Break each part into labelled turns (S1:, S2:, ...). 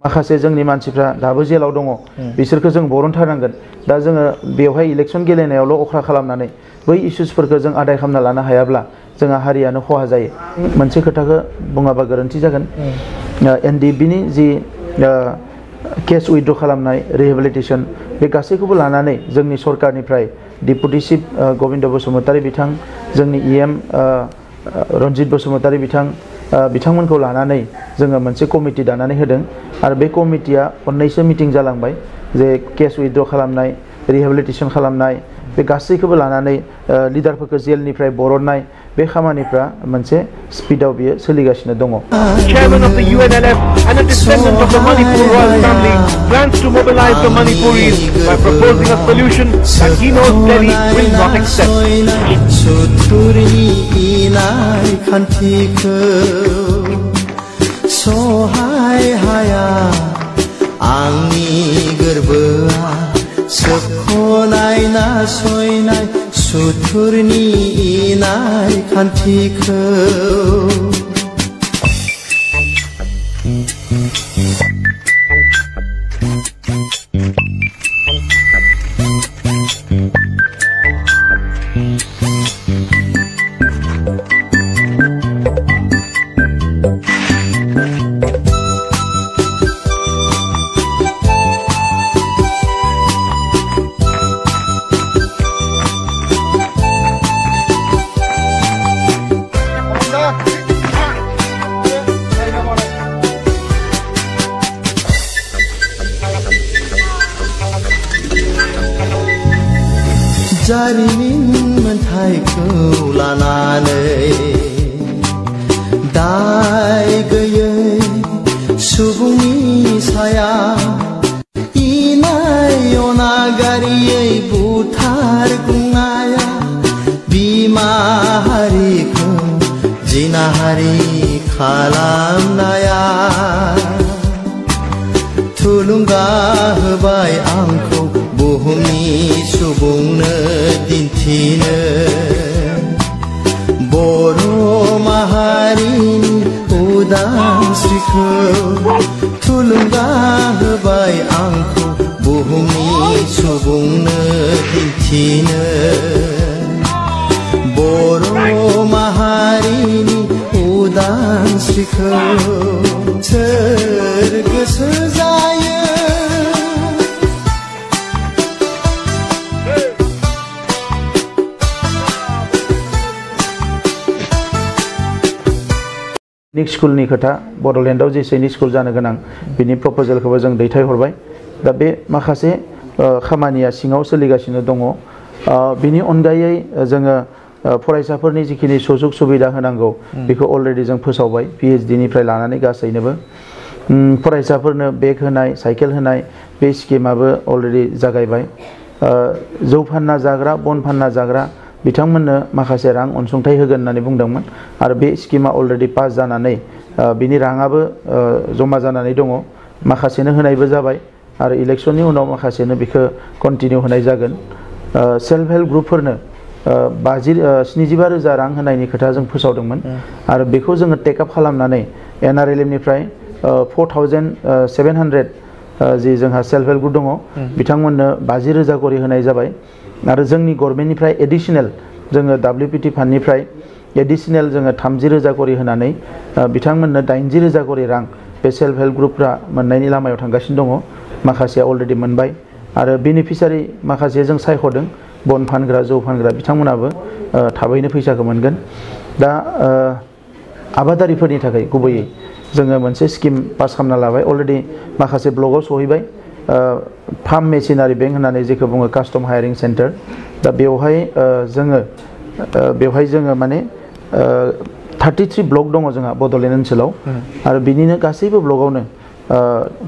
S1: माखासे जोंनि मानसिफ्रा दाबो जेलाव दङ बिसोरखौ जों बरनथारनांगोन दा जोङो बेवहाय इलेक्सन गेलेनायावल' अख्रा खालामनानै बै इश्यूसफोरखौ जों आदाय खालामना लानो हायाब्ला जोंहा हारियानो खहा जायो मोनसे खोथाखौ बुङाबा गोरोन्थि जागोन एनडिबिनि जि केस उइथड्र खालामनाय रिहेबिलिटेसन बे गासैखौबो लानानै जोंनि सरकारनिफ्राय डिपुटि चिफ गबिन्द बसुमतारी बिथां जोंनि इएम रन्जित बसुमतारी बिथांमोनखौ लानानै जोङो मोनसे कमिटि दानानै होदों आरो बे कमिटिया खननैसो मिटिं जालांबाय जे केस उइथड्र खालामनाय रिहेबिलिटेसन खालामनाय बे गासैखौबो लानानै लिडारफोरखौ जेलनिफ्राय बरननाय बे खामानिफ्रा मोनसे स्पिडआव बियो सोलिगासिनो दङ
S2: Chairman of the UNLF and a descendant of the Manipur royal family plans to mobilize the Manipuris by proposing a solution that he knows Delhi will not accept.
S3: सोखनाय नासयनाय सुथुरनि इनाय खान्थिखौ जारिमिन मोनथायखौ लानानै दाय गैयै सुबुंनि सायाव इनाय अनागारियै बुथारग्लुंनाया बिमा हारिखौ जिनाहारि खालामनाया थुलुंगा होबाय आंखौ बुहुमनि सुबुंनो दिन्थिनो बर' माहारिनि उदांस्रिखौ थुलुंगा होबाय आंखौ बुहुमनि सुबुंनो दिन्थिनो बर' माहारिनि उदांस्रिखौ सोर गोसो जायो
S1: सैनिक स्कुलनि खोथा बड'लेण्डआव जे सैनिक स्कुल जानो गोनां बिनि प्रप'जेलखौबो जों दैथायहरबाय दा बे माखासे खामानिया सिङाव सोलिगासिनो दङ बिनि अनगायै जोङो फरायसाफोरनि जिखिनि सुजुग सुबिदा होनांगौ बेखौ अलरेडि जों फोसावबाय PhD निफ्राय लानानै गासैनोबो फरायसाफोरनो बेग होनाय साइकेल होनाय बे स्किमाबो अलरेडि जागायबाय जौ फानना जाग्रा बन फानना जाग्रा बिथांमोननो माखासे रां अनसुंथाइ होगोन होननानै बुंदोंमोन आरो बे स्किमा अलरेडि पास जानानै बिनि राङाबो जमा जानानै दङ माखासेनो होनायबो जाबाय आरो इलेक्सननि उनाव माखासेनो बेखौ कन्टिनिउ होनाय जागोन सेल्फ हेल्प ग्रुपफोरनो 75,000 रां होनायनि खोथा जों फोसावदोंमोन आरो बेखौ जोङो टेकआप खालामनानै NRLM निफ्राय 4,700 जि जोंहा सेल्फ हेल्प ग्रुप दङ बिथांमोननो 50,000 करि होनाय जाबाय आरो जोंनि गभर्नमेन्टनिफ्राय एडिशनेल जोङो WPT फान्डनिफ्राय एडिशनेल जोङो 30,000 करि होनानै बिथांमोननो 80,000 करि रां बे सेल्फ हेल्प ग्रुपफ्रा मोननायनि लामायाव थांगासिनो दङ माखासेया अलरेडि मोनबाय आरो बेनिफिसारि माखासे जों सायख'दों बन फानग्रा जौ फानग्रा बिथांमोनाबो थाबैनो फैसाखौ मोनगोन दा आबादारिफोरनि थाखाय गुबैयै जोङो मोनसे स्किम पास खालामना लाबाय अलरेडि माखासे ब्लगाव सहैबाय फार्म मेसिनारि बेंक होननानै जेखौ बुङो कास्टम हायारिं सेन्टार दा बेवहाय जोङो माने 33 ब्लक दङ जोंहा बड'लेण्ड ओनसोलाव आरो बिनिनो गासैबो ब्लकआवनो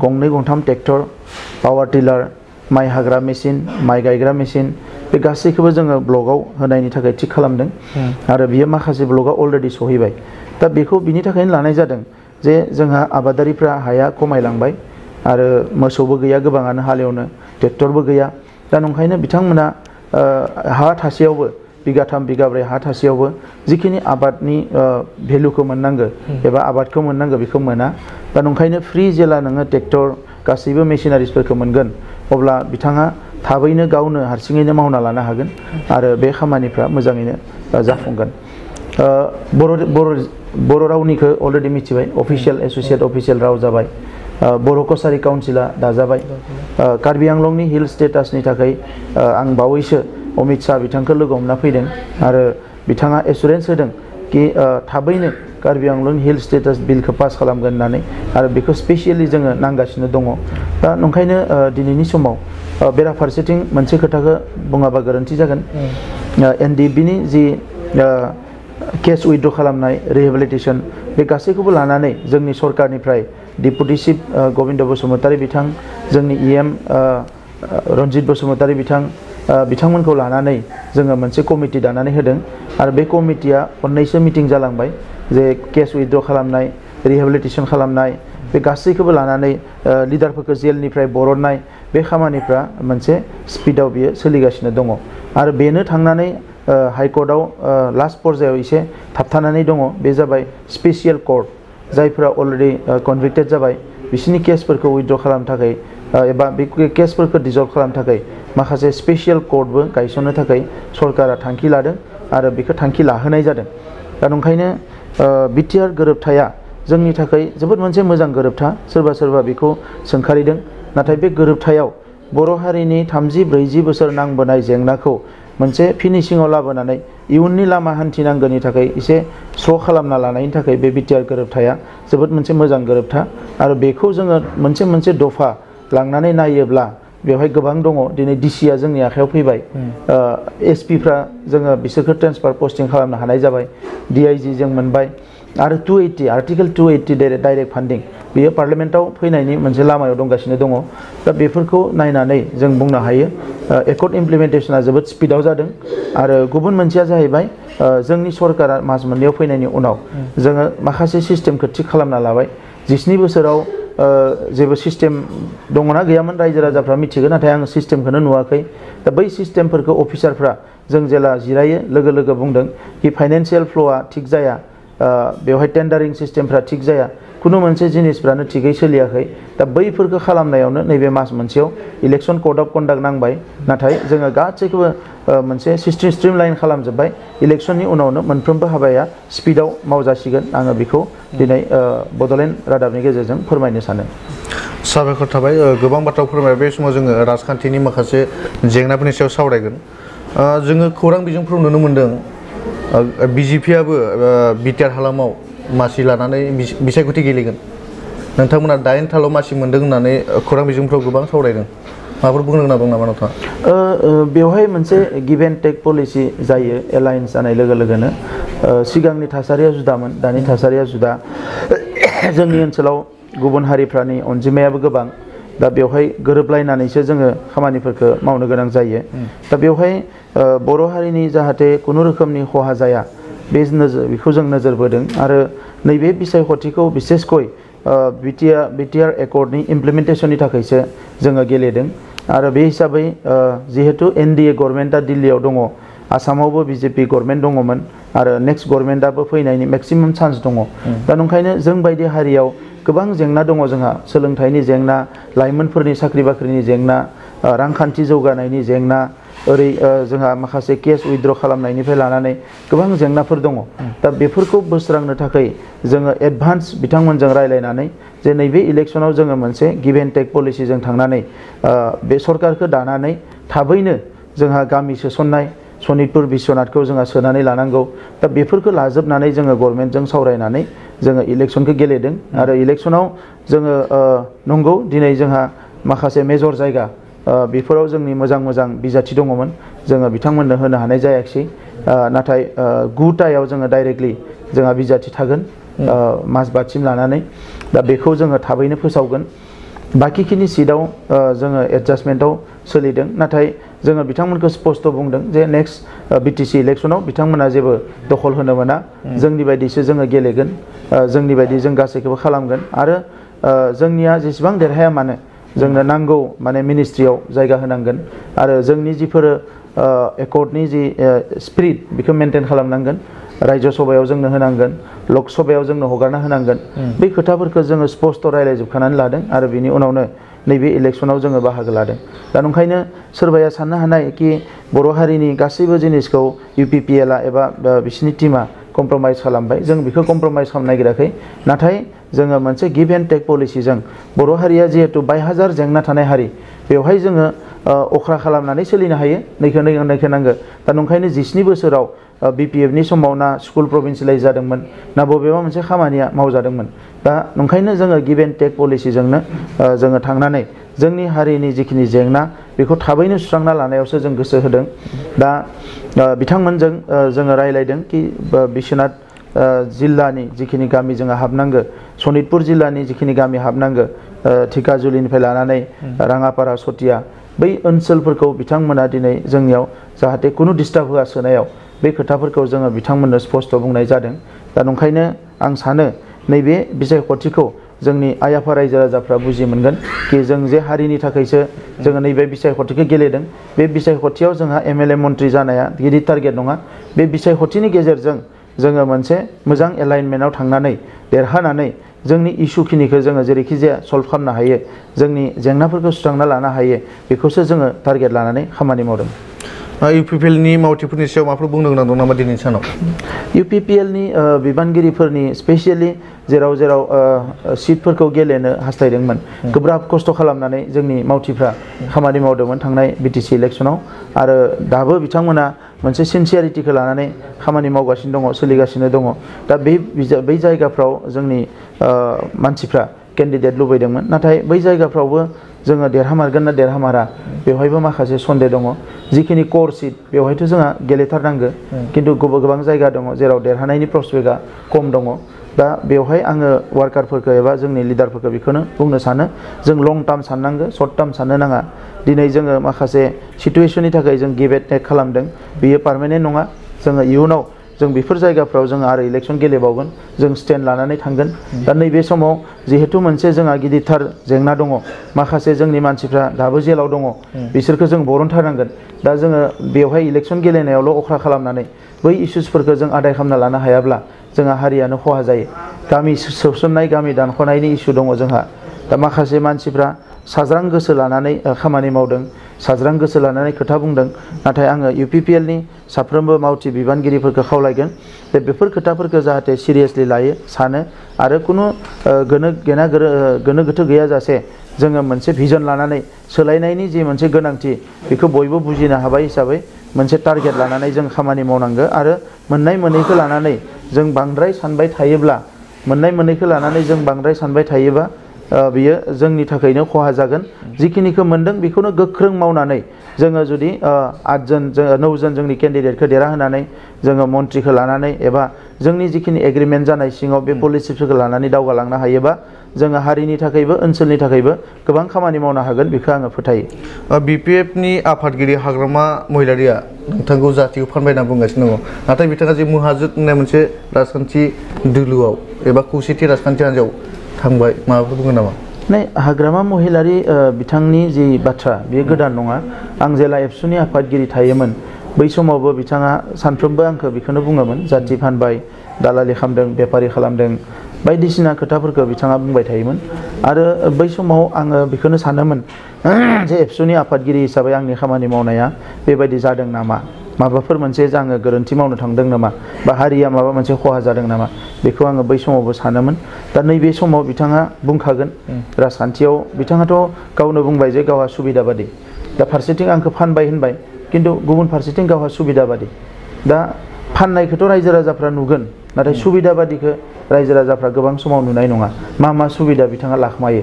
S1: गंनै गंथाम ट्रेक्टर पावार टिलार माइ हाग्रा मेसिन माइ गायग्रा मेसिन बे गासैखौबो जोङो ब्लकआव होनायनि थाखाय थिक खालामदों आरो बियो माखासे ब्लकआव अलरेडि सहैबाय दा बेखौ बिनि थाखायनो लानाय जादों जे जोंहा आबादारिफ्रा हाया खमायलांबाय आरो मोसौबो गैया गोबाङानो हालेवनो ट्रेक्टरबो गैया दा नंखायनो बिथांमोना हा थासेयावबो बिगाथाम बिगाब्रै हा थासेयावबो जिखिनि आबादनि भेलुखौ मोननांगौ एबा आबादखौ मोननांगौ बेखौ मोना दा नंखायनो फ्रि जेला नोङो ट्रेक्टर गासैबो मेसिनारिसफोरखौ मोनगोन अब्ला बिथाङा थाबैनो गावनो हारसिङैनो मावना लानो हागोन आरो बे खामानिफ्रा मोजाङैनो जाफुंगोन बर' रावनिखौ अलरेडि मिथिबाय अफिसियेल एसोसिएट अफिसियेल राव जाबाय बर' कसारि काउन्सिला दाजाबाय कार्बि आंलंनि हिल स्टेटासनि थाखाय आं बावैसो अमित शाह बिथांखौ लोगो हमना फैदों आरो बिथाङा एसुरेन्स होदों कि थाबैनो कार्बि आंलं हिल स्टेटास बिलखौ पास खालामगोन होननानै आरो बेखौ स्पेसियेलि जोङो नांगासिनो दङ दा नंखायनो दिनैनि समाव बेराफारसेथिं मोनसे खोथाखौ बुङाबा गोरोन्थि जागोन एनडिएफबिनि जि केस उइथड्र खालामनाय रिहेबिलिटेसन बे गासैखौबो लानानै जोंनि सरकारनिफ्राय डिपुटि चिफ गबिन्द बसुमतारी बिथां जोंनि इएम रन्जित बसुमतारी बिथांमोनखौ लानानै जोङो मोनसे कमिटि दानानै होदों आरो बे कमिटिया खननैसो मिटिं जालांबाय जे केस उइथड्र खालामनाय रिहेबिलिटेसन खालामनाय बे गासैखौबो लानानै लिडारफोरखौ जेलनिफ्राय बरननाय बे खामानिफ्रा मोनसे स्पिडआव बियो सोलिगासिनो दङ आरो बेनो थांनानै हाइकर्टआव लास्ट पर्यायाव एसे थाबथानानै दङ बे जाबाय स्पेसियेल कर्ट जायफोरा अलरेडि कनभिक्टेड जाबाय बिसोरनि केसफोरखौ उइथड्र खालामनो थाखाय एबा बे केसफोरखौ डिजल्भ खालामनो थाखाय माखासे स्पेसियेल कर्टबो गायसननो थाखाय सरकारा थांखि लादों आरो बेखौ थांखि लाहोनाय जादों दा नंखायनो बिटिआर गोरोबथाया जोंनि थाखाय जोबोद मोनसे मोजां गोरोबथा सोरबा बेखौ सोंखारिदों नाथाय बे गोरोबथायाव बर' हारिनि 30-40 बोसोर नांबोनाय जेंनाखौ मोनसे फिनिशिंआव लाबोनानै इयुननि लामा हान्थिनांगौनि थाखाय एसे स्र' खालामना लानायनि थाखाय बे बिटिआर गोरोबथाया जोबोद मोनसे मोजां गोरोबथा आरो बेखौ जोङो मोनसे दफा लांनानै नायोब्ला बेवहाय गोबां दङ दिनै डिसिआ जोंनि आखायाव फैबाय एसपिफ्रा जोङो बिसोरखौ ट्रेन्सफार पस्टिं खालामनो हानाय जाबाय डिआइजि जों मोनबाय आरो 280 आर्टिकेल 280 डाइरेक्ट फान्डिं बेयो पार्लियामेन्टआव फैनायनि मोनसे लामायाव दंगासिनो दङ दा बेफोरखौ नायनानै जों बुंनो हायो एकर्ड इमप्लिमेन्टेसना जोबोद स्पिडआव जादों आरो गुबुन मोनसेया जाहैबाय जोंनि सरकारा मास मोननैयाव फैनायनि उनाव जोङो माखासे सिस्टेमखौ थिक खालामना लाबाय 17 बोसोराव जेबो सिस्टेम दङना गैयामोन रायजो राजाफ्रा मिथिगोन नाथाय आं सिस्टेमखौनो नुवाखै दा बै सिस्टेमफोरखौ अफिसारफ्रा जों जेला जिरायो लोगो बुंदों कि फाइनान्सियेल फ्ल'आ थिक जाया बेवहाय टेन्डारिं सिस्टेमफ्रा थिक जाया कुनु मोनसे जिनिसफ्रानो थिगै सोलियाखै दा बैफोरखौ खालामनायावनो नैबे मास मोनसेयाव इलेक्शन कोड अफ कन्डाक्ट नांबाय नाथाय जोङो गासैखौबो मोनसे स्ट्रिमलाइन खालामजोब्बाय इलेक्शननि उनावनो मोनफ्रोमबो हाबाया स्पिडआव मावजासिगोन आङो बेखौ दिनै बड'लेण्ड रादाबनि गेजेरजों फोरमायनो सानो
S4: साबायखर थाबाय गोबां बाथ्रा फोरमायबाय बे समाव जोङो राजखान्थिनि माखासे जेंनाफोरनि सायाव सावरायगोन जोङो खौरां बिजोंफ्राव नुनो मोन्दों बिजेपिआबो बिटिआर हालामाव मासि लानानै बिसायख'थि गेलेगोन नोंथांमोना 9 थाल' मासि मोन्दों होननानै खौरां बिजोंफ्राव गोबां सावरायदों माबाफोर बुंनो गोनां दं नामा नोंथाङा
S1: बेवहाय मोनसे गिभ एन्ड टेक पलिसि जायो एलायन्स जानाय लोगोनो सिगांनि थासारिया जुदामोन दानि थासारिया जुदा जोंनि ओनसोलाव गुबुन हारिफ्रानि अनजिमायाबो गोबां दा बेवहाय गोरोबलायनानैसो जोङो खामानिफोरखौ मावनो गोनां जायो दा बेवहाय बर' हारिनि जाहाथे खुनु रोखोमनि खहा जाया बेखौ जों नोजोर बोदों आरो नैबे बिसायख'थिखौ बिसेसकय बिटिआर एकर्डनि इमप्लिमेन्टेसननि थाखायसो जोङो गेलेदों आरो बे हिसाबै जिहेतु एनडिए गभर्नमेन्टआ दिल्लीयाव दङ आसामावबो बिजेपि गभर्नमेन्ट दङमोन आरो नेक्स्ट गभर्नमेन्टआबो फैनायनि मेक्सिमाम चान्स दङ दा नंखायनो जों बायदि हारियाव गोबां जेंना दङ जोंहा सोलोंथाइनि जेंना लाइमोनफोरनि साख्रि बाख्रिनि जेंना रांखान्थि जौगानायनि जेंना ओरै जोंहा माखासे केस उइथड्र खालामनायनिफ्राय लानानै गोबां जेंनाफोर दङ दा बेफोरखौ बोस्रांनो थाखाय जोङो एडभान्स बिथांमोनजों रायलायनानै जे नैबे इलेक्शनाव जोङो मोनसे गिभ एन्ड टेक पलिसिजों थांनानै बे सरकारखौ दानानै थाबैनो जोंहा गामि सोसननाय सनितपुर बिश्वनाथखौ जोंहा सोनानै लानांगौ दा बेफोरखौ लाजोबनानै जोङो गभर्नमेन्टजों सावरायनानै जोङो इलेक्शनखौ गेलेदों आरो इलेक्शनाव जोङो नंगौ दिनै जोंहा माखासे मेजर जायगा बेफोराव जोंनि मोजां बिजाथि दङमोन जोङो बिथांमोननो होनो हानाय जायाखिसै नाथाय 9टायाव जोङो डाइरेक्टलि जोंहा बिजाथि थागोन मासबादसिम लानानै दा बेखौ जोङो थाबैनो फोसावगोन बाकिखिनि सिटआव जोङो एडजास्टमेन्टआव सोलिदों नाथाय जोङो बिथांमोनखौ स्पष्ट बुंदों जे नेक्स्ट बिटिसि इलेक्शनाव बिथांमोना जेबो दखल होनो मोना जोंनि बायदिसो जोङो गेलेगोन जोंनि बायदि जों गासैखौबो खालामगोन आरो जोंनिया जेसेबां देरहाया मानो जोंनो नांगौ माने मिनिस्ट्रियाव जायगा होनांगोन आरो जोंनि जिफोर एकर्डनि जि स्पिरिट बेखौ मेनटेन खालामनांगोन राज्य सभायाव जोंनो होनांगोन लक सभायाव जोंनो हगारना होनांगोन बै खोथाफोरखौ जोङो स्पष्ट रायज्लायजोबखानानै लादों आरो बिनि उनावनो नैबे इलेक्सनाव जोङो बाहागो लादों दा नंखायनो सोरबाया साननो हानाय कि बर' हारिनि गासैबो जिनिसखौ UPPLआ एबा बिसिनि टिमा कमप्रमाइज खालामबाय जों बेखौ कमप्रमाइज खालामनो नागिराखै नाथाय जोङो मोनसे गिभ एन्ड टेक पलिसिजों बर' हारिया जिहेतु 22,000 जेंना थानाय हारि बेवहाय जोङो अख्रा खालामनानै सोलिनो हायो नैखो नांगो दा नंखायनो 17 बोसोराव BPFनि समाव ना स्कुल प्रभिन्सियेलाइज जादोंमोन ना बबेबा मोनसे खामानिया मावजादोंमोन दा नंखायनो जोङो गिभ एन्ड टेक पलिसिजोंनो जोङो थांनानै जोंनि हारिनि जिखिनि जेंना बेखौ थाबैनो सुस्रांना लानायावसो जों गोसो होदों दा बिथांमोनजों जोङो रायलायदों कि बिश्वनाथ जिल्लानि जिखिनि गामि जोङो हाबनांगो सनितपुर जिल्लानि जिखिनि गामि हाबनांगो थिकाजुलिनिफ्राय लानानै राङापारा सतिया बै ओनसोलफोरखौ बिथांमोना दिनै जोंनियाव जाहाथे कुनु डिस्टार्ब होआ सोनायाव बे खोथाफोरखौ जोङो बिथांमोननो स्पष्ट बुंनाय जादों दा नंखायनो आं सानो नैबे बिसायख'थिखौ जोंनि आइ आफा रायजो राजाफ्रा बुजि मोनगोन कि जों जे हारिनि थाखायसो जोङो नैबे बिसायख'थिखौ गेलेदों बे बिसायख'थियाव जोंहा MLA मन्त्रि जानाया गिदिर टारगेट नङा बे बिसायख'थिनि गेजेरजों जोङो मोनसे मोजां एलाइनमेन्टआव थांनानै देरहानानै जोंनि इस्युखिनिखौ जोङो जेरैखि जाया सल्भ खालामनो हायो जोंनि जेंनाफोरखौ सुस्रांना लानो हायो बेखौसो जोङो टारगेट लानानै खामानि मावदों
S4: UPPLनि मावथिफोरनि सायाव माबाफोर बुंनो गोनां दं नामा दिनैनि सानाव
S1: UPPLनि बिबानगिरिफोरनि स्पेसियेलि जेराव सिटफोरखौ गेलेनो हास्थायदोंमोन गोब्राब खस्थ' खालामनानै जोंनि मावथिफ्रा खामानि मावदोंमोन थांनाय BTC इलेक्सनाव आरो दाबो बिथांमोना मोनसे सिनसियारिटिखौ लानानै खामानि मावगासिनो दङ सोलिगासिनो दङ दा बै जायगाफ्राव जोंनि मानसिफ्रा केन्डिडेट लुबैदोंमोन नाथाय बै जायगाफ्रावबो जोङो देरहामारगोन ना देरहामारा बेवहायबो माखासे सन्देह दङ जिखिनि कोर सिट बेवहायथ' जोंहा गेलेथारनांगो किन्तु गोबां जायगा दङ जेराव देरहानायनि प्रस्पेक्टआ खम दङ दा बेवहाय आङो वार्कारफोरखौ एबा जोंनि लिडारफोरखौ बेखौनो बुंनो सानो जों लं टार्म साननांगो सर्ट टार्म साननो नाङा दिनै जोङो माखासे सिटुएसननि थाखाय जों गिभ एन्ड टेक खालामदों बेयो पार्मानेन्ट नङा जोङो इयुनाव जों बेफोर जायगाफ्राव जों आरो इलेक्सन गेलेबावगोन जों स्टेन्ड लानानै थांगोन दा नैबे समाव जिहेतु मोनसे जोंहा गिदिरथार जेंना दङ माखासे जोंनि मानसिफ्रा दाबो जेलाव दङ बिसोरखौ जों बरनथारनांगोन दा जोङो बेवहाय इलेक्सन गेलेनायावल' अख्रा खालामनानै बै इस्युसफोरखौ जों आदाय खालामना लानो हायाब्ला जोंहा हारियानो खहा जायो गामि सोसननाय गामि दानख'नायनि इस्यु दङ जोंहा दा माखासे मानसिफ्रा साज्रां गोसो लानानै खामानि मावदों साज्रां गोसो लानानै खोथा बुंदों नाथाय आङो UPPLनि साफ्रोमबो मावथि बिबानगिरिफोरखौ खावलायगोन जे बेफोर खोथाफोरखौ जाहाथे सिरियासलि लायो सानो आरो कुनु गोनो गोथो गैयाजासे जोङो मोनसे भिजन लानानै सोलायनायनि जि मोनसे गोनांथि बेखौ बयबो बुजिनो हाबाय हिसाबै मोनसे टारगेट लानानै जों खामानि मावनांगौ आरो मोननाय मोनैखौ लानानै जों बांद्राय सानबाय थायोबा बियो जोंनि थाखायनो खहा जागोन जिखिनिखौ मोनदों बेखौनो गोख्रों मावनानै जोङो जुदि 8 जन 9 जन जोंनि केन्डिडेटखौ देरहाहोनानै जोङो मन्थ्रिखौ लानानै एबा जोंनि जिखिनि एग्रिमेन्ट जानाय सिङाव बे पलिसिफोरखौ लानानै दावगालांनो हायोबा जोङो हारिनि थाखायबो ओनसोलनि थाखायबो गोबां खामानि मावनो हागोन बेखौ आङो फोथायो
S4: BPFनि आफादगिरि हाग्रामा महिलारिया नोंथांखौ जातिखौ फानबाय होनना बुंगासिनो दङ नाथाय बिथाङा जे मुहाजुद होननाय मोनसे राजखान्थि दोलोआव एबा खौसेथि राजखान्थि हान्जायाव थांबाय माबाफोर बुंगोन नामा
S1: हाग्रामा महिलारि बिथांनि जि बाथ्रा बेयो गोदान नङा आं जेला एबसुनि आफादगिरि थायोमोन बै समावबो बिथाङा सानफ्रोमबो आंखौ बेखौनो बुङोमोन जाति फानबाय दालालि खालामदों बेपारि खालामदों बायदिसिना खोथाफोरखौ बिथाङा बुंबाय थायोमोन आरो बै समाव आङो बेखौनो सानोमोन जे एबसुनि आफादगिरि हिसाबै आंनि खामानि मावनाया बेबायदि जादों नामा माबाफोर मोनसे आङो गोरोन्थि मावनो थांदों नामा बा हारिया माबा मोनसे खहा जादों नामा बेखौ आङो बै समावबो सानोमोन दा नैबे समाव बिथाङा बुंखागोन राजखान्थियाव बिथाङाथ' गावनो बुंबाय जे गावहा सुबिदा बादि दा फारसेथिं आंखौ फानबाय होनबाय किन्तु गुबुन फारसेथिं गावहा सुबिदा बादि दा फाननायखौथ' रायजो राजाफ्रा नुगोन नाथाय सुबिदा बादिखौ रायजो राजाफ्रा गोबां समाव नुनाय नङा मा सुबिदा बिथाङा लाखमायो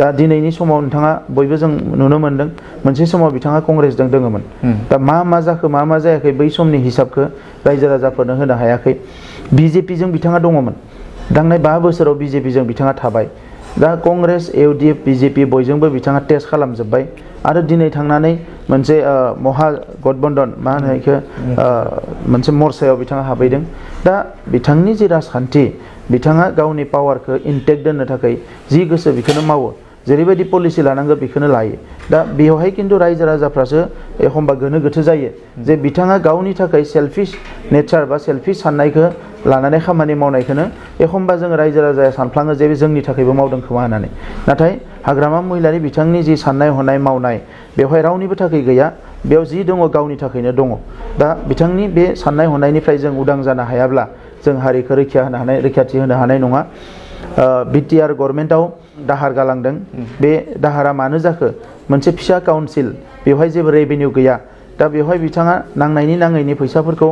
S1: दा दिनैनि समाव नोंथाङा बयबो जों नुनो मोनदों मोनसे समाव बिथाङा कंग्रेसजों दङमोन दा मा जाखो मा जायाखै बै समनि हिसाबखौ रायजो राजाफोरनो होनो हायाखै BJPजों बिथाङा दङमोन थांनाय 5 बोसोराव BJPजों बिथाङा थाबाय दा कंग्रेस UDF BJP बयजोंबो बिथाङा टेस्ट खालामजोब्बाय आरो दिनै थांनानै मोनसे महा गठबन्धन मा होनो बेखौ मोनसे मर्चायाव बिथाङा हाबैदों दा बिथांनि जि राजखान्थि बिथाङा गावनि पावारखौ इनटेक्ट दोननो थाखाय जि गोसो बेखौनो मावो जेरैबायदि पलिसि लानांगौ बेखौनो लायो दा बेवहाय खिन्थु रायजो राजाफ्रासो एखमबा गोनो गोथो जायो जे बिथाङा गावनि थाखाय सेल्फिश नेचार बा सेल्फिश साननायखौ लानानै खामानि मावनायखौनो एखमबा जों रायजो राजाया सानफ्लाङो जे जोंनि थाखायबो मावदों खोमा होननानै नाथाय हाग्रामा महिलारि बिथांनि जि साननाय हनाय मावनाय बेवहाय रावनिबो थाखाय गैया बेयाव जि दङ गावनि थाखायनो दङ दा बिथांनि बे साननाय हनायनिफ्राय जों उदां जानो हायाब्ला जों हारिखौ रैखाथि होनो हानाय नङा बिटिआर गभर्नमेन्टआव दाहार गालांदों बे दाहारा मानो जाखो मोनसे फिसा काउन्सिल बेवहाय जेबो रेभिनिउ गैया दा बेवहाय बिथाङा नांनायनि नाङैनि फैसाफोरखौ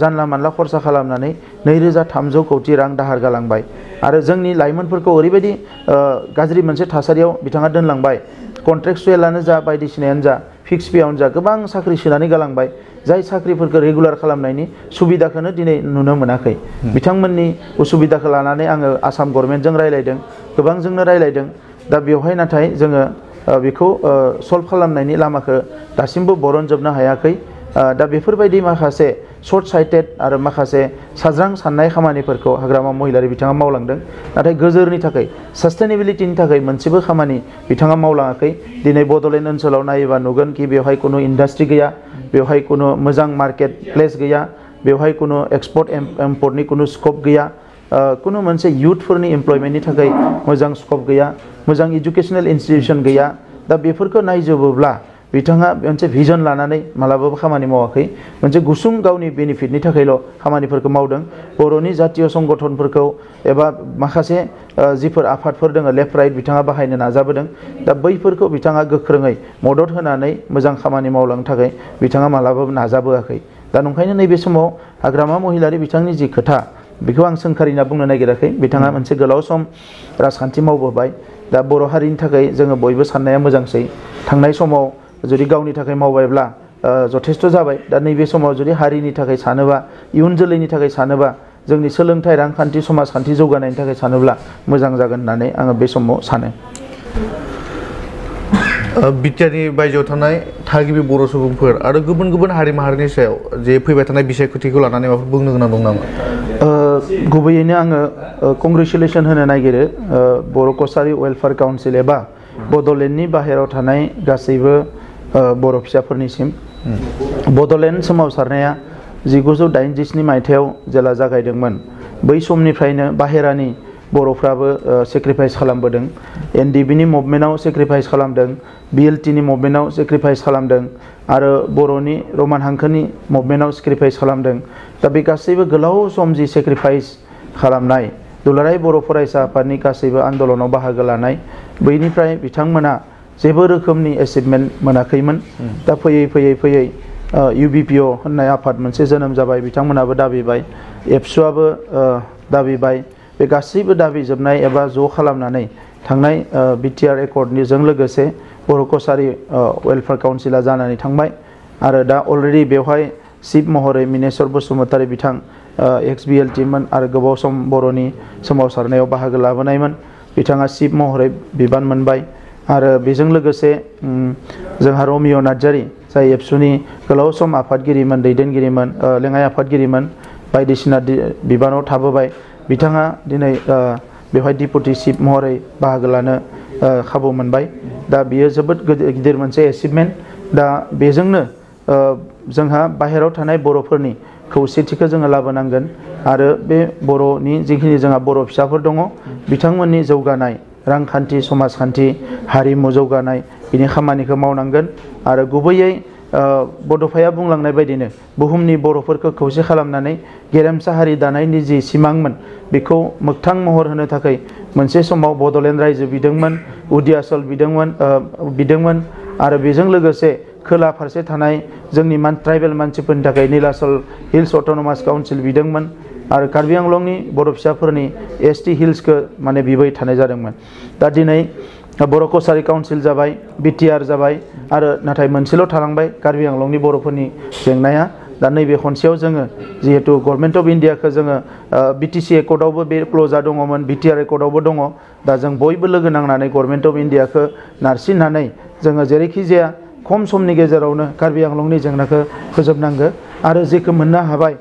S1: जानला मानला खरसा खालामनानै 2300 कोटी रां दाहार गालांबाय आरो जोंनि लाइमोनफोरखौ ओरैबायदि गाज्रि मोनसे थासारियाव बिथाङा दोनलांबाय कन्ट्रेक्चुएलानो जा बायदिसिनायानो जा फिक्स पेआवनो जा गोबां साख्रि सोनानै गालांबाय जाय साख्रिफोरखौ रेगुलार खालामनायनि सुबिदाखौनो दिनै नुनो मोनाखै बिथांमोननि उसुबिदाखौ लानानै आङो आसाम गभर्नमेन्टजों रायलायदों गोबांजोंनो रायलायदों दा बेवहाय नाथाय जोङो बेखौ सल्भ खालामनायनि लामाखौ दासिमबो बरनजोबनो हायाखै दा बेफोरबायदि माखासे सर्ट साइटेड आरो माखासे साज्रां साननाय खामानिफोरखौ हाग्रामा महिलारि बिथाङा मावलांदों नाथाय गोजोरनि थाखाय सास्टेनेबिलिटिनि थाखाय मोनसेबो खामानि बिथाङा मावलाङाखै दिनै बड'लेण्ड ओनसोलाव नायोबा नुगोन कि बेवहाय कुनु इन्डास्ट्रि गैया बेवहाय कुनु मोजां मार्केट प्लेस गैया बेवहाय कुनु एक्सपर्ट इम्पर्टनि कुनु स्कप गैया कुनु मोनसे युथफोरनि एमप्लयमेन्टनि थाखाय मोजां स्कप गैया मोजां इडुकेसनेल इन्स्टिट्यूशन गैया दा बेफोरखौ नायजोबोब्ला बिथाङा मोनसे भिजन लानानै मालाबाबो खामानि मावाखै मोनसे गुसुं गावनि बेनिफिटनि थाखायल' खामानिफोरखौ मावदों बर'नि जातीय संगठनफोरखौ एबा माखासे जिफोर आफादफोर दङ लेफ्ट राइट बिथाङा बाहायनो नाजाबोदों दा बैफोरखौ बिथाङा गोख्रोङै मदद होनानै मोजां खामानि मावलांनो थाखाय बिथाङा मालाबाबो नाजाबोआखै दा नंखायनो नैबे समाव हाग्रामा महिलारि बिथांनि जि खोथा बेखौ आं सोंखारिना बुंनो नागिराखै बिथाङा मोनसे गोलाव सम राजखान्थि मावबोबाय दा बर' हारिनि थाखाय जोङो बयबो साननाया मोजांसै थांनाय समाव जुदि गावनि थाखाय मावबायब्ला जथेस्थ' जाबाय दा नैबे समाव जुदि हारिनि थाखाय सानोबा इयुन जोलैनि थाखाय सानोबा जोंनि सोलोंथाइ रांखान्थि समाजखान्थि जौगानायनि थाखाय सानोब्ला मोजां जागोन होननानै आङो बे समाव सानो
S4: बिटिआरनि बायजोआव थानाय थागिबि बर' सुबुंफोर आरो गुबुन गुबुन हारि माहारिनि सायाव जे फैबाय थानाय बिसायख'थिखौ लानानै माबाफोर बुंनो गोनां दं नामा
S1: गुबैयैनो आङो कंग्रेचुलेसन होनो नागिरो बर' कसारि वेलफेयार काउन्सिल एबा बड'लेण्डनि बाहेरायाव थानाय गासैबो बर' फिसाफोरनिसिम बड'लेण्ड सोमावसारनाया 1987 मायथाइयाव जेला जागायदोंमोन बै समनिफ्रायनो बाहेरानि बर'फ्राबो सेक्रिफाइस खालामबोदों एनडिबिनि मुभमेन्टआव सेक्रिफाइस खालामदों बिएलटिनि मुभमेन्टआव सेक्रिफाइस खालामदों आरो बर'नि रमान हांखोनि मुभमेन्टआव सेक्रिफाइस खालामदों दा बे गासैबो गोलाव सम जि सेक्रिफाइस खालामनाय दुलाराय बर' फरायसा आफादनि गासैबो आन्दलनाव बाहागो लानाय बैनिफ्राय बिथांमोना जेबो रोखोमनि एचिभमेन्ट मोनाखैमोन दा फैयै UBPO होननाय आफाद मोनसे जोनोम जाबाय बिथांमोनाबो दाबिबाय एबसुआबो दाबिबाय बे गासैबो दाबिजोबनाय एबा ज' खालामनानै थांनाय बिटिआर एकर्डनिजों लोगोसे बर' कसारि वेलफेयार काउन्सिला जानानै थांबाय आरो दा अलरेडि बेवहाय चिफ महरै मिनेश्वर बसुमतारी बिथां एक्स-बिएलटिमोन आरो गोबाव सम बर'नि सोमावसारनायाव बाहागो लाबोनायमोन बिथाङा चिफ महरै बिबान मोनबाय आरो बेजों लोगोसे जोंहा रमिय' नार्जारी जाय एबसुनि गोलाव सम आफादगिरिमोन दैदेनगिरिमोन लेङाइ आफादगिरिमोन बायदिसिना बिबानाव थाबोबाय बिथाङा दिनै बेवहाय डिपुटि चिफ महरै बाहागो लानो खाबु मोनबाय दा बियो जोबोद गिदिर मोनसे एचिभमेन्ट दा बेजोंनो जोंहा बाहेरायाव थानाय बर'फोरनि खौसेथिखौ जोङो लाबोनांगोन आरो बे बर'नि जिखिनि जोंहा बर' फिसाफोर दङ बिथांमोननि जौगानाय रांखान्थि समाजखान्थि हारिमु जौगानाय बिनि खामानिखौ मावनांगोन आरो गुबैयै बड'फाया बुंलांनाय बायदिनो बुहुमनि बर'फोरखौ खौसे खालामनानै गेरेमसा हारि दानायनि जि सिमांमोन बेखौ मोगथां महर होनो थाखाय मोनसे समाव बड'लेण्ड रायजो बिदोंमोन उदियासल बिदोंमोन आरो बेजों लोगोसे खोला फारसे थानाय जोंनि ट्राइबेल मानसिफोरनि थाखाय नीलाचल हिल्स अट'नमास काउन्सिल बिदोंमोन आरो कार्बि आंलंनि बर' फिसाफोरनि ST हिल्सखौ माने बिबाय थानाय जादोंमोन दा दिनै बर' कसारि काउन्सिल जाबाय बिटिआर जाबाय आरो नाथाय मोनसेल' थालांबाय कार्बि आंलंनि बर'फोरनि जेंनाया दा नैबे खनसेयाव जोङो जिहेतु गभर्नमेन्ट अफ इन्डियाखौ जोङो BTC एकर्डआवबो बे क्ल'जआ दङमोन बिटिआर एकर्डआवबो दङ दा जों बयबो लोगो नांनानै गभर्नमेन्ट अफ इन्डियाखौ नारसिननानै जोङो जेरैखि जाया खम समनि गेजेरावनो कार्बि आंलंनि जेंनाखौ फोजोबनांगौ आरो जेखौ मोननो हाबाय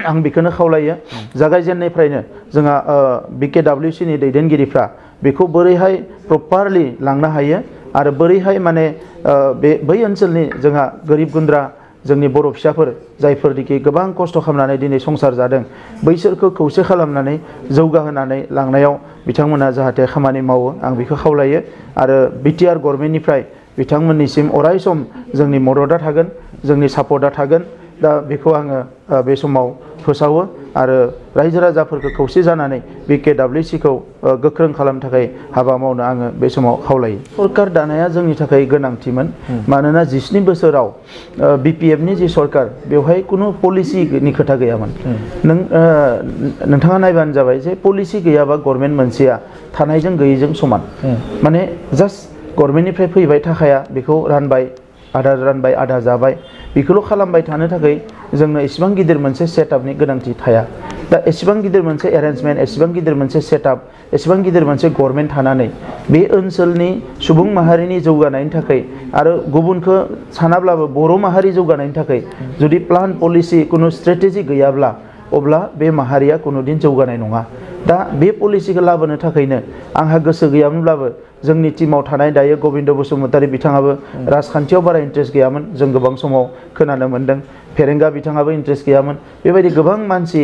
S1: आं बेखौनो खावलायो जागायजेननायनिफ्रायनो जोंहा BKWC नि दैदेनगिरिफ्रा बेखौ बोरैहाय प्रपारलि लांनो हायो आरो बोरैहाय माने बै ओनसोलनि जोंहा गोरिब गुन्द्रा जोंनि बर' फिसाफोर जायफोरनिखि गोबां खस्थ' खालामनानै दिनै संसार जादों बैसोरखौ खौसे खालामनानै जौगाहोनानै लांनायाव बिथांमोना जाहाथे खामानि मावो आं बेखौ खावलायो आरो बिटिआर गभर्नमेन्टनिफ्राय बिथांमोननिसिम अराय सम जोंनि मददआ थागोन जोंनि सापर्टआ थागोन दा बेखौ आङो बे समाव फोसावो आरो रायजो राजाफोरखौ खौसे जानानै BKWCखौ गोख्रों खालामनो थाखाय हाबा मावनो आङो बे समाव खावलायो सरकार दानाया जोंनि थाखाय गोनांथिमोन मानोना 17 बोसोराव BPFनि जि सरकार बेवहाय खुनु पलिसिनि खोथा गैयामोन नोंथाङा नायबानो जाबाय जे पलिसि गैयाबा गभर्नमेन्ट मोनसेया थानायजों गैयैजों समान माने जास्ट गभर्नमेन्टनिफ्राय फैबाय थाखाया बेखौ रानबाय आधा जाबाय बेखौल' खालामबाय थानो थाखाय जोंनो एसेबां गिदिर मोनसे सेटआपनि गोनांथि थाया दा एसेबां गिदिर मोनसे एरेन्जमेन्ट एसेबां गिदिर मोनसे सेटआप एसेबां गिदिर मोनसे गभर्नमेन्ट थानानै बे ओनसोलनि सुबुं माहारिनि जौगानायनि थाखाय आरो गुबुनखौ सानाब्लाबो बर' माहारि जौगानायनि थाखाय जुदि प्लान पलिसि कुनु स्ट्रेटेजि गैयाब्ला अब्ला बे माहारिया कुनुदिन जौगानाय नङा दा बे पलिसिखौ लाबोनो थाखायनो आंहा गोसो गैयामोनब्लाबो जोंनि टीमाव थानाय दायो गबिन्द बसुमतारी बिथाङाबो राजखान्थियाव बारा इन्ट्रेस्ट गैयामोन जों गोबां समाव खोनानो मोन्दों फेरेंगा बिथाङाबो इन्ट्रेस्ट गैयामोन बेबायदि गोबां मानसि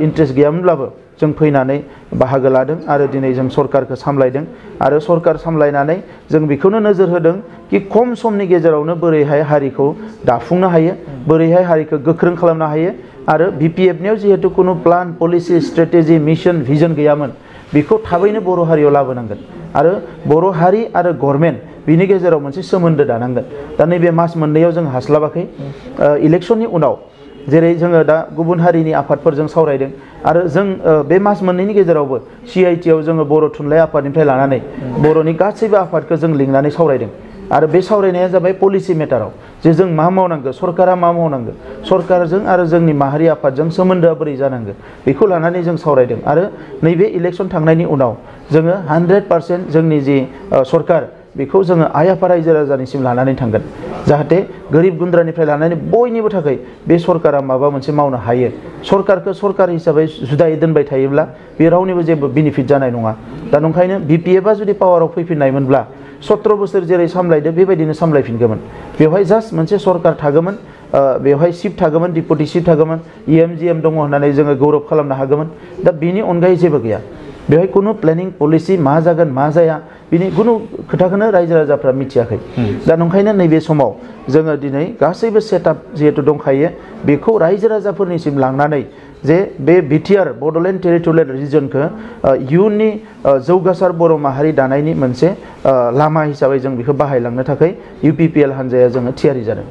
S1: इन्ट्रेस्ट गैयामोनब्लाबो जों फैनानै बाहागो लादों आरो दिनै जों सरकारखौ सामलायदों आरो सरकार सामलायनानै जों बेखौनो नोजोर होदों कि खम समनि गेजेरावनो बोरैहाय हारिखौ दाफुंनो हायो बोरैहाय हारिखौ गोख्रों खालामनो हायो आरो BPFनियाव जिहेतु कुनु plan policy strategy mission vision गैयामोन बेखौ थाबैनो बर' हारियाव लाबोनांगोन आरो बर' हारि आरो गभर्नमेन्ट बिनि गेजेराव मोनसे सोमोन्दो दानांगोन दा नैबे मास मोननैयाव जों हास्लाबाखै इलेक्शननि उनाव जेरै जोङो दा गुबुन हारिनि आफादफोरजों सावरायदों आरो जों बे मास मोननैनि गेजेरावबो CITआव जोङो बर' थुनलाइ आफादनिफ्राय लानानै बर'नि गासैबो आफादखौ जों लिंनानै सावरायदों आरो बे सावरायनाया जाबाय पलिसि मेटाराव जे जों मा मावनांगौ सरकारा मा मावनांगौ सरकारजों आरो जोंनि माहारि आफादजों सोमोन्दोआ बोरै जानांगौ बेखौ लानानै जों सावरायदों आरो नैबे इलेक्शन थांनायनि उनाव जोङो 100% जोंनि जि सरकार बेखौ जोङो आइ आफा रायजो राजानिसिम लानानै थांगोन जाहाथे गोरिब गुन्द्रानिफ्राय लानानै बयनिबो थाखाय बे सरकारा माबा मोनसे मावनो हायो सरकारखौ सरकार हिसाबै जुदायै दोनबाय थायोब्ला बे रावनिबो जेबो बेनिफिट जानाय नङा दा नंखायनो BPFआ जुदि पावाराव फैफिननायमोनब्ला 17 बोसोर जेरै सामलायदो बेबायदिनो सामलायफिनगौमोन बेवहाय जास्ट मोनसे सरकार थागौमोन बेवहाय चिफ थागौमोन डिपुटि चिफ थागौमोन EMGM दङ होननानै जोङो गौरब खालामनो हागौमोन दा बेनि अनगायै जेबो गैया बेवहाय कुनु प्लेनिं पलिसि मा जागोन मा जाया बिनि कुनु खोथाखौनो रायजो राजाफ्रा मिथियाखै दा नंखायनो नैबे समाव जोङो दिनै गासैबो सेटआप जिहेतु दंखायो बेखौ रायजो राजाफोरनिसिम लांनानै जे बे BTR बड'लेण्ड टेरिटरियेल रिजनखौ इयुननि जौगासार बर' माहारि दानायनि मोनसे लामा हिसाबै जों बेखौ बाहायलांनो थाखाय UPPL हान्जाया जोङो थियारि जादों